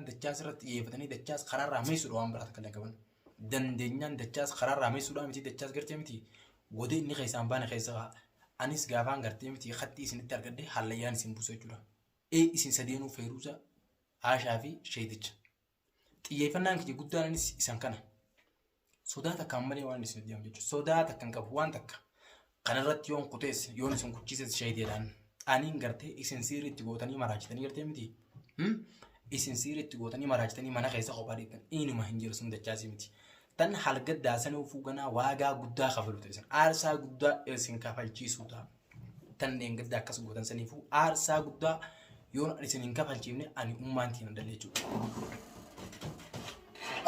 Dachaas irratti xiyyeeffatanii Dachaas karaarraa meessuudha waan biraa takka illee qaban. Dandeenyaan Dachaas karaarraa meessuudhaa miti Dachaas gartee miti godee inni keessaan baane keessa anis gaafaan gartee miti kattii isinitti argadhe hallayyaan isin buusa jechuudha. Ee isin sadeenuu Feeruuza, Aashaa fi Sheeticha. Xiyyeeffannaan kiyya guddaan anis isan kana. Sodaa takkaan malee waan isin jedhamu jechuudha. Sodaa takka hin qabu waan takka. Kanarratti yoon kutees yoon isin kuchiises sheeyiteedhaan. Aniin gartee isin siirri itti gootanii maraachitanii gartee miti. Isin siirri itti gootanii maraachitanii mana keessa kophaa dhiiftan. Inuma hin jiru sun dachaasii miti. Tan halgaddaa sana ufuu ganaa waagaa guddaa kafalu ta'e isin aarsaa guddaa isin kafalchiisuu ta'a. Tan dheengadda akkas gootan saniifuu aarsaa guddaa yoon ani isin hin kafalchiifne ani ummaan tiin dalle jechuudha.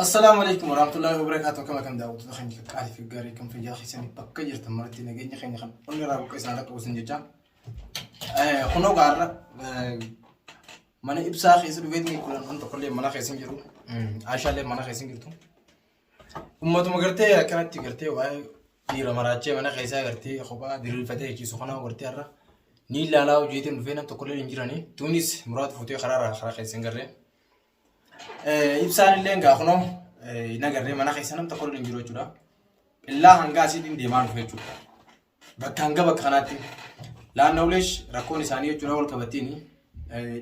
Assalaamu alaikum warahmatullahi wabarakatuh. Akkam akkam daawwattoota keenya qaqqaalii fi gaarii kan fayyaa keessanii bakka jirtan maratti nageenya keenya kan onni irraa buqqee isaan dhaqqabu isin jecha. Kunoo gaarra mana ibsaa keessa dhufeetiin kulan kun tokkollee mana keessa hin jiru. Aashaallee mana keessa hin jirtu. Ummatuma gartee akkanatti gartee waa'ee dhiira maraachee mana keessaa gartee kophaa diriirfatee ciisu kanaa gartee har'a ni ilaalaa hojiitiin dhufee nam tokkollee hin jiranii. Tuunis muraatu fuutee karaarraa karaa keessa hin garree. Ibsaan illee gaa kunoo hin agarree mana keessa nam tokkollee hin jiru jechuudha. Illaa hanga asiitiin deemaa dhufe jechuudha. Bakka hanga bakka kanaatti laannawleesh rakkoon isaanii jechuudha wal qabattiin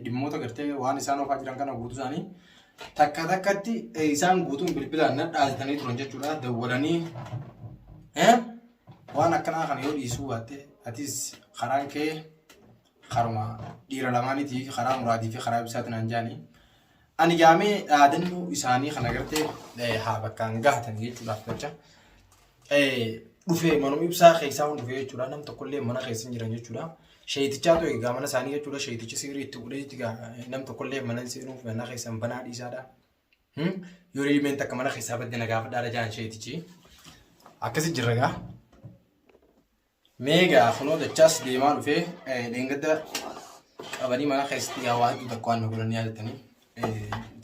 dhimmoota gartee waan isaan oofaa jiran kana guutuu isaanii takka takkatti isaan guutuun bilbilaan na dhaatanii turan jechuudha dawwalanii waan akkanaa kana yoo dhiisuu baatte atis karaan kee karuma dhiira lamaanitii karaa muraadii fi karaa ibsaatiin naan jaanii ani gaamee dhaadannoo isaanii kana gartee haa bakkaan gahatan jechuudhaaf jecha dhufee manuma ibsaa keessaa hun dhufee jechuudha. Nam tokkollee mana keessa hin jiran jechuudha. Sheeyitichaatu egaa mana isaanii jechuudha. Sheeyitichi sirrii itti godhee itti nam tokkollee mana hin seenuuf mana keessan banaa dhiisaadha. Yoo ilmeen takka mana keessaa badde na gaafadhaadha jaan sheeyitichi. Akkasi jirra gaa. Mee egaa kunoo dachaas deemaa dhufee dheengadda qabanii mana keessatti gaa waa hedduu takka waan nu godhan yaadatanii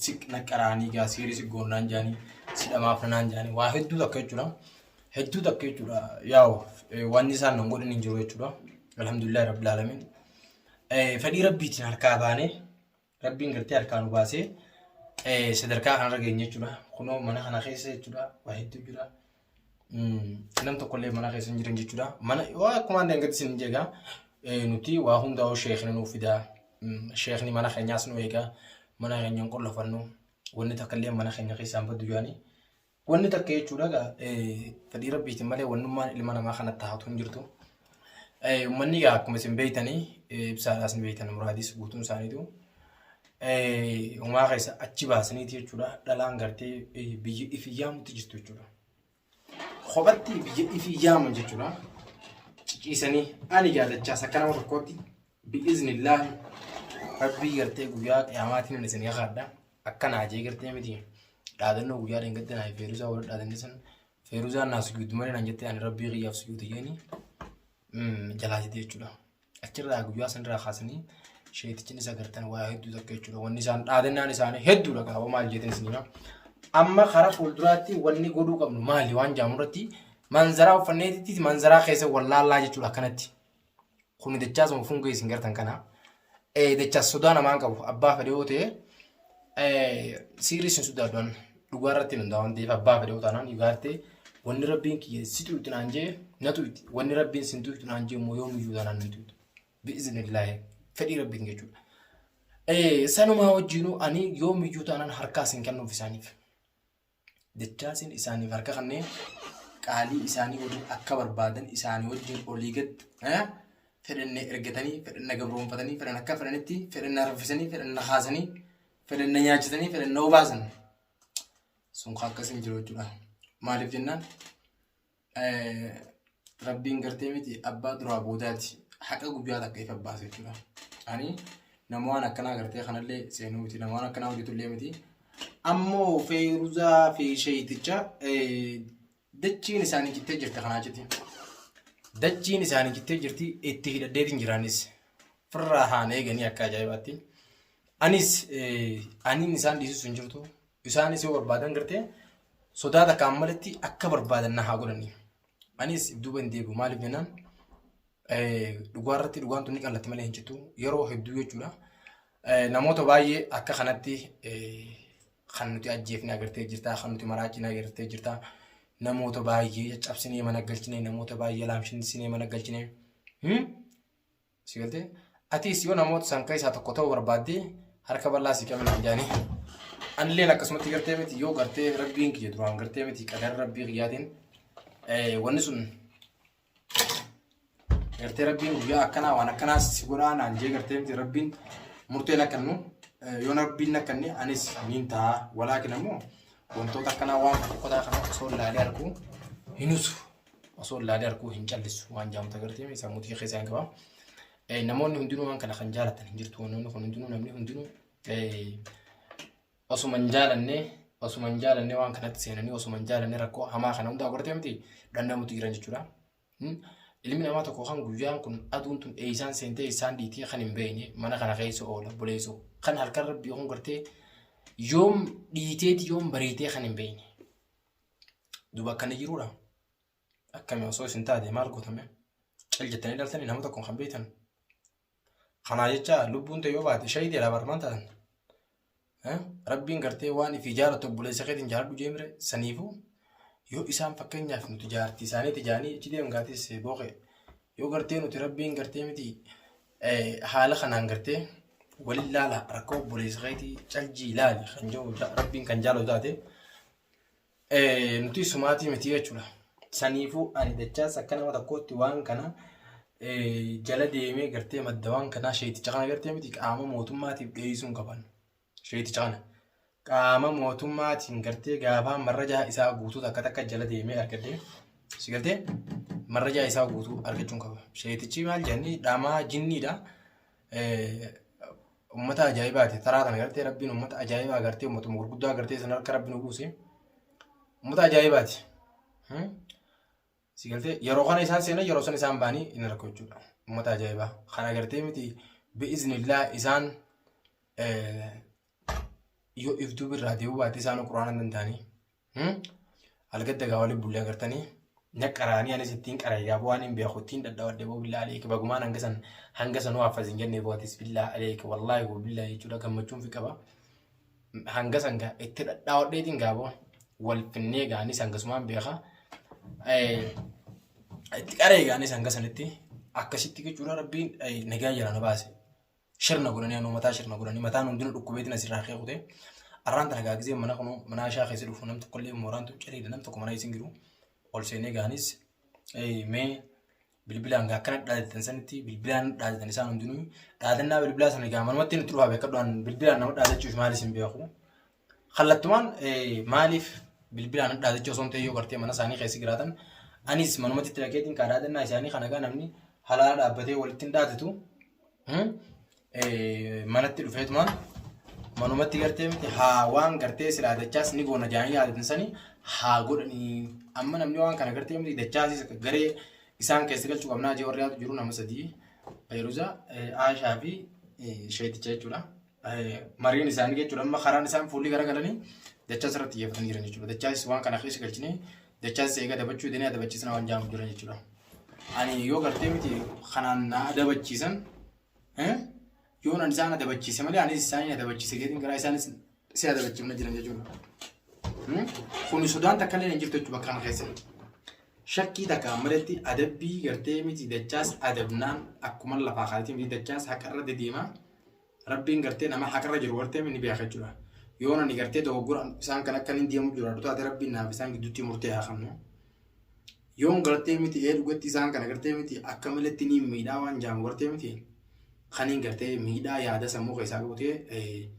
si naqqaraanii gaa siirii si goonnaan jaanii si dhamaaf naan jaanii waa hedduu takka jechuudha. Hedduu takka jechuudha yaa'u wanni isaan nu godhan hin jiru jechuudha. Alhamdulillahi rabbil alamin. Fedhii rabbiitiin harkaa baanee rabbiin gartee harkaa nu baasee sadarkaa kanarra geenye jechuudha. Kunoo mana kana keessa jechuudha waa hedduu jira. Nam tokkollee mana keessa hin jiran jechuudha. Mana waa akkuma ani gadi isin jegaa nuti waa hundaa'u sheekni nuuf fidaa. Sheekni mana keenyaas nu eegaa. Mana keenya hin qollofannu. Wanni takka illee mana keenya keessaa hin baddu jaanii. Wanni takka jechuudha egaa fedhii rabbiitiin malee wannummaan ilma namaa kanatti haatu hin jirtu. Uummanni egaa akkuma isin beektanii ibsaadhaas ni beektan muraadis guutuun isaaniitu. Uumaa keessa achi baasaniiti jechuudha. Dhalaan gartee biyya ifi yaamutti jirtu jechuudha. Kophatti biyya ifi yaaman jechuudha. Ciciisanii ani jaalachaas akka nama tokkootti bi'iznillaahi rabbii gartee guyyaa qiyaamaatiin ani isin yakaadha. Akka naajee gartee miti dhaadannoo guyyaa dheengadda naa feeruzaa wal dhaadanne san feeruzaan naa sujuudu malee naan jettee ani rabbii kiyyaaf sujuudu jeeni jalaa dide jechuudha. Achirraa guyyaa sanirraa kaasanii sheetichin isa gartan waa hedduu takka jechuudha. Wanni isaan dhaadannaan isaanii hedduudha gaafoo maal jeetan isin hima. Amma karaa fuulduraatti wanni godhuu qabnu maali waan jaamu irratti manzaraa uffanneetitti manzaraa keessa wallaallaa jechuudha akkanatti. Kuni dachaasuma fungee isin gartan kana. Dachaas sodaa namaan qabu abbaa fedhe yoo ta'e siirri isin sodaadhaan dhugaa irratti hin hundaa'u waan ta'eef abbaa fedhe yoo taanaan dhugaartee wanni rabbiin kiyya si tuqxu naan jee na tuqxi wanni rabbiin sin tuqxu naan jee immoo yoomiyyuu taanaan nan tuqxu bi'iznillaahi fedhii rabbiin jechuudha. Sanumaa wajjinuu ani yoomiyyuu taanaan harkaa sin kennuuf isaaniif. Dachaasiin isaaniif harka kanneen qaalii isaanii waliin akka barbaadan isaanii wajjin olii gad fedhanne ergatanii fedhanna gabroonfatanii fedhan akka fedhanitti fedhanna raffisanii fedhanna kaasanii fedhanna nyaachisanii fedhanna obaasan sun akkas hin jiru jechuudha. Maaliif jennaan Rabbiin gartee miti abbaa duraa boodaati haqa guyyaa takka ifa baasa jechuudha. Ani nama waan akkanaa gartee kanallee seenuu miti nama waan akkanaa hojjetullee miti. Ammoo feeruzaa fi sheeyiticha dachiin isaanii cittee jirti kanaa jetti. Dachiin isaanii cittee jirti itti hidhadheetiin jiraanis. Firraa haan eeganii akka ajaa'ibaatti. Anis aniin isaan dhiisisu hin jirtu. Isaanis yoo barbaadan gartee sodaa takkaan maletti akka barbaadan na haa godhanii. Anis duuba hin deebi'u maaliif jennaan dhugaa irratti dhugaan tun ni qallatti malee hin cittu yeroo hedduu jechuudha. Namoota baay'ee akka kanatti kan nuti ajjeefne agartee jirta, kan nuti maraachine agartee jirta. Namoota baay'ee caccabsinee mana galchine, namoota baay'ee laamshinsinee mana galchine. Si galtee? Atis yoo namoota san keessaa tokko ta'uu barbaadde harka bal'aa si qabna jaanii. Anilleen akkasumatti gartee miti yoo gartee rabbiin kiyya duraan gartee miti qadara rabbii kiyyaatiin wanni sun gartee rabbiin guyyaa akkanaa waan akkanaa si godhaa naan jee gartee miti rabbiin murteen akkannu yoo rabbiin akkanne anis niin ta'a walaakin ammoo wantoota akkanaa waan fokkotaa kana osoo laalee arguu hin usu osoo laalee arguu hin callisu waan jaamuta gartee sammuu kiyya keessaa hin qaba. Namoonni hundinuu waan kana kan jaalatan hin jirtu namoonni kun hundinuu namni hundinuu osuma hin jaalanne osuma hin jaalanne waan kanatti seenanii osuma hin jaalanne rakkoo hamaa kana hundaa godhatee miti dhandhamutti jiran jechuudha. Ilmi namaa tokko kan guyyaan kun aduun tun eeysaan seentee eessaan dhiitee kan hin beekne mana kana keessa oola buleessoo kan halkan rabbii kun gartee yoom dhiiteeti yoom bariitee kan hin beekne. Duuba akkana jiruudha. Akkami osoo isin taate maal gootame? Cal jettanii ilaaltanii nama tokko kan beektan. Kanaa jecha lubbuun ta'e yoo baate shahiideedha barmaan taatan. Rabbiin gartee waan ifii jaalatu obboleessa keetiin jaaladhu jeemire saniifuu yoo isaan fakkeenyaaf nuti jaartii isaaniiti jaanii achi deem gaatis booqe yoo gartee nuti rabbiin gartee miti haala kanaan gartee walin laala rakkoo obboleessa keetii caljii ilaali kan jiru rabbiin kan jaalatu taate Nuti sumaatii miti jechuudha. Saniifuu ani dachaas akka nama tokkootti waan kana jala deemee gartee madda waan kanaa sheeticha kana gartee miti qaama mootummaatiif dhiyeessuu hin qaban. Sheeticha kana qaama mootummaatiin gartee gaafaa marrajaa isaa guutuu takka takka jala deemee argadhee si galtee marrajaa isaa guutuu argachuun qaba. Sheetichi maal jedhanii dhamaa jinniidha. Ummata ajaa'ibaati. Taraa kana gartee rabbiin ummata ajaa'ibaa gartee ummatuma gurguddaa gartee san harka rabbi nu buuse. Ummata ajaa'ibaati. Si galtee yeroo kana isaan seenan yeroo san isaan ba'anii hin argu jechuudha. Ummata ajaa'ibaa. Kana gartee miti bi'iznillaa isaan yoo if duuba irraa deebi'uu baate isaan quraana hin danda'anii. Algadda gaa waliin bullee agartanii na qaraanii anis ittiin qara'e gaa waan hin beeku ittiin dhadhawadhe boo billaa aleeki bagumaan hanga san hanga sanuu haffas hin jenne boo atis billaa aleeki wallaahi boo billaa jechuudha gammachuun fi qaba. Hanga san gaa itti dhadhawadheetiin gaa boo wal finnee gaa anis hangasumaan beeka. Itti qara'e gaa anis hanga sanitti akkasitti jechuudha rabbiin nagaa jala na baase. Shirna godhanii anuu mataa shirna godhanii mataan hundinuu dhukkubeetiin asirraa kee kutee arraan tana gaa gizee mana kunu mana ishaa keessa dhufu nam tokkollee mooraan tun ciriidha nam tokko mana isin jiru ol seenee gaanis mee bilbilaan gaa akkana dhaadatan sanitti bilbilaan dhaadatan isaan hundinuu dhaadannaa bilbilaa sana gaa manumatti nutti dhufaa beekadhu an bilbilaan nama dhaadachuuf maal isin beeku kallattumaan maaliif bilbilaan dhaadachuu osoo hin ta'in yoo gartee mana isaanii keessa jiraatan anis manumatti itti dhaqeetiin kaa dhaadannaa isaanii kana gaa namni halaala dhaabbatee walitti hin dhaadatu manatti dhufeetumaan manumatti gartee miti haa waan gartee silaa dachaas ni goona jaanii yaadatan sanii haa godhanii amma namni waan kana gartee miti dachaasis garee isaan keessa galchuu qabnaa jee warri yaadu jiru nama sadii Fayruza Aashaa fi Sheeticha jechuudha. Mariin isaanii jechuudha amma karaan isaan fuulli garagalanii dachaas irratti xiyyeeffatanii jiran jechuudha. Dachaas waan kana keessa galchinee dachaas eega dabachuu danii adabachiisna waan jaamu jiran jechuudha. Ani yoo gartee miti kanaan na adabachiisan yoo nan isaan adabachiise malee anis isaanii adabachiise geetiin garaa isaanis si adabachiifna jiran jechuudha. Kuni sodaan takka illee hin jirtu jechuudha bakka kana keessatti. Shakkii takka maletti adabbii gartee miti dachaas adabnaan akkuma lafaa kaatii miti dachaas haqarra dedeema. Rabbiin gartee nama haqarra jiru gartee ni beeka jechuudha. Yoo nani gartee dogoggora isaan kan akka inni deemu jiraatu taate rabbiin naaf isaan gidduutti murtee haa kennu. Yoon gartee miti ee dhugatti isaan kana gartee miti akka maletti ni miidhaa waan jaamu gartee miti kaniin gartee miidhaa yaada sammuu keessaa qabu ta'e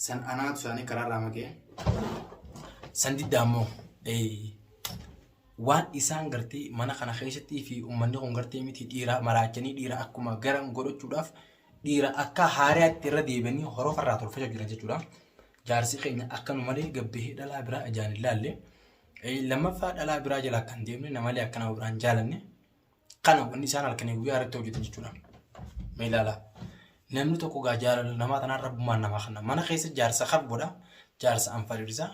san anaatu isaanii karaarraa maqee. San diddaa immoo waan isaan gartee mana kana keessatti fi uummanni kun gartee miti dhiira maraachanii dhiira akkuma garan godhachuudhaaf dhiira akka haaraatti irra deebi'anii horofa irraa tolfachaa jiran jechuudha. Jaarsi keenya akkanu malee gabbahee dhalaa biraa ijaan hin laalle. Lammaffaa dhalaa biraa jala akka hin deemne namalee akka nama biraan jaalanne kana wanni isaan halkanii guyyaa irratti hojjetan jechuudha. Mee ilaalaa. Namni tokko gaa jaalala namaa tanaan rabbummaan namaa kenna. Mana keessa jaarsa kabboodha. Jaarsa anfariirsa.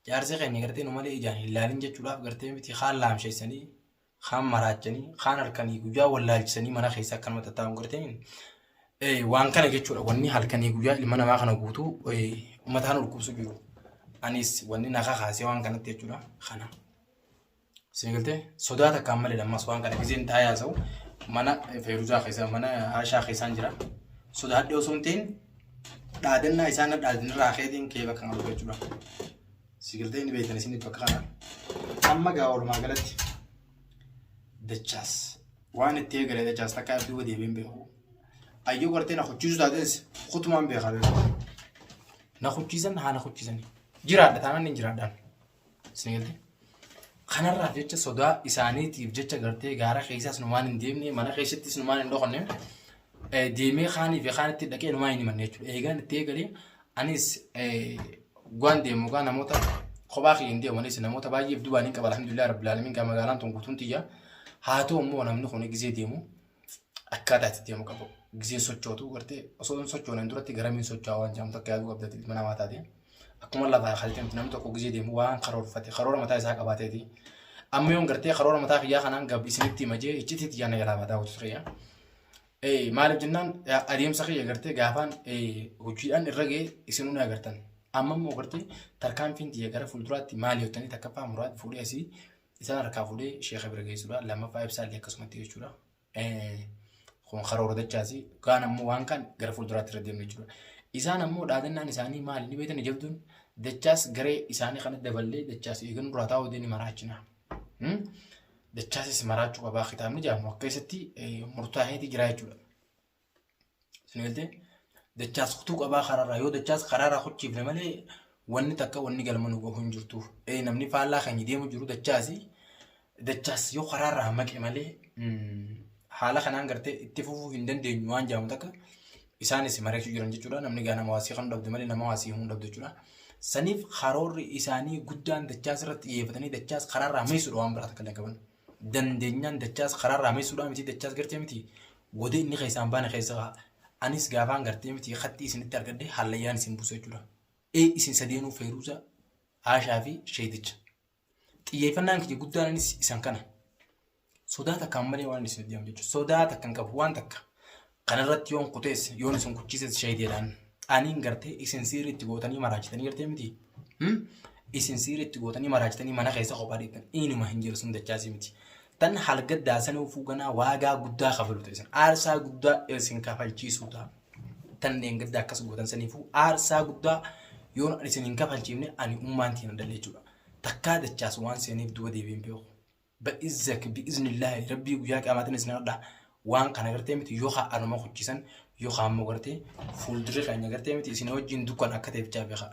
Jaarsi keenya gartee nu malee ijaan hin laalin jechuudhaaf gartee miti kaan laamsheessanii kaan maraachanii kaan halkanii guyyaa wallaalchisanii mana keessa akkanuma tattaa'uun gartee Waan kana jechuudha wanni halkanii guyyaa ilma namaa kana guutuu mataan dhukkubsu jiru. Anis wanni na kakaasee waan kanatti jechuudha kana. Isin galtee sodaa takkaan malee ammas waan kana gizeen taa'ee haasa'u mana Feeruzaa keessa mana Aashaa keessaan jira. Sodaadhee osoo hin ta'in dhaadannaa isaan na dhaadanirraa keetiin kee bakka qabu jechuudha. Isin galtee inni beektan isin bakka kana. Amma gaa walumaa galatti dachaas waan itti eegale dachaas takka duuba deebiin beeku. Ayyuu gartee na kuchiisuu taates kutumaan beekaa beeku. Na kuchiisan haa na kuchiisanii. Jiraadha taanaan hin jiraadhaan. Isin galtee? Kanarraaf jecha sodaa isaaniitiif jecha gartee gaara keessaas numaan hin deemne mana keessattis numaan hin dhokanne deemee kaanii fi kaanitti dhaqee numaan hin himanne jechuudha. Eegaan itti eegalee anis waan deemu gaa namoota kophaa kiyya hin deemu anis namoota baay'eef dubaan hin qaba alhamdulillah rabbil alamin gaa magaalaan tun guutuun tiyya haa ta'u immoo namni kun gizee deemu akkaataa itti deemu qabu gizee sochootu gartee osoo hin sochooneen duratti garamiin socho'aa waan jedhamu takka yaaduu qabda ilma namaa taate akkuma lafaa kaltee miti namni tokko gizee deemu waan karoorfate karoora mataa isaa qabaateeti amma yoon gartee karoora mataa kiyyaa kanaan gab isinitti hima jee iccitii tiyyaa na jalaa badaa hojjetu kiyya. Maaliif jennaan adeemsa kiyya gartee gaafaan hojiidhaan irra ga'e isinuu ni agartan. Amma immoo gartee tarkaanfiin tiyya gara fuulduraatti maali jettanii takkaffaa muraad fuudhee asii isaan harkaa fuudhee sheeka bira geessuudha. Lammaffaa ibsaallee akkasumatti jechuudha. Kun karoora dachaasi. Kaan ammoo waan kaan gara fuulduraatti irra deemna jechuudha. Isaan ammoo dhaadannaan isaanii maali ni beektan jabduun dachaas garee isaanii kana daballee dachaas eegan duraa taa'uu deeni maraachina. Dachaasis maraachuu qabaa kitaabni jedhamu akka keessatti murtaa'eeti jira jechuudha. Isin galtee dachaas kutuu qabaa karaarraa yoo dachaas karaarraa kuchiifne malee wanni takka wanni galma nu gahu hin jirtu. Namni faallaa keenya deemu jiru dachaasi dachaas yoo karaarraa maqe malee haala kanaan gartee itti fufuu hin dandeenyu waan jedhamu takka isaanis mari'achuu jiran jechuudha. Namni gaa nama waasii kan dhabde malee nama waasii hin dhabde jechuudha. Saniif karoorri isaanii guddaan dachaas irratti xiyyeeffatanii dachaas karaarraa meessuudha waan biraa takka illee qaban. Dandeenyaan dachaas karaarraa meessuudhaa miti dachaas gartee miti godee inni keessaan baane keessa anis gaafaan gartee miti kattii isinitti argadhe hallayyaan isin buusa jechuudha. Ee isin sadeenuu Feeruuza, Aashaa fi Sheeticha. Xiyyeeffannaan kiyya guddaan anis isan kana. Sodaa takkaan malee waan isin deemu jechuudha. Sodaa takka hin qabu waan takka. Kanarratti yoon kutees yoon isin kuchiises sheeteedhaan. Aniin gartee isin siirri itti gootanii maraachitanii gartee miti. Isin siirri itti gootanii maraachitanii mana keessa kophaa dhiiftan. Inuma hin jiru sun dachaasii miti. Tan halgaddaa sana ufuu ganaa waagaa guddaa kafalu ta'e isin aarsaa guddaa isin kafalchiisuu ta'a. Tan dheengaddaa akkas gootan saniifuu aarsaa guddaa yoon isin hin kafalchiifne ani ummaan tiin dalle jechuudha. Takkaa dachaas waan seeniif duuba deebiin beeku. Ba'izzak bi'iznillaahi rabbii guyyaa qiyaamaatiin isin hadha waan kana gartee miti yoo haa anuma kuchisan yoo haa ammoo gartee fuuldurri keenya gartee miti isin wajjin dukkan akka ta'e bichaa beekaa.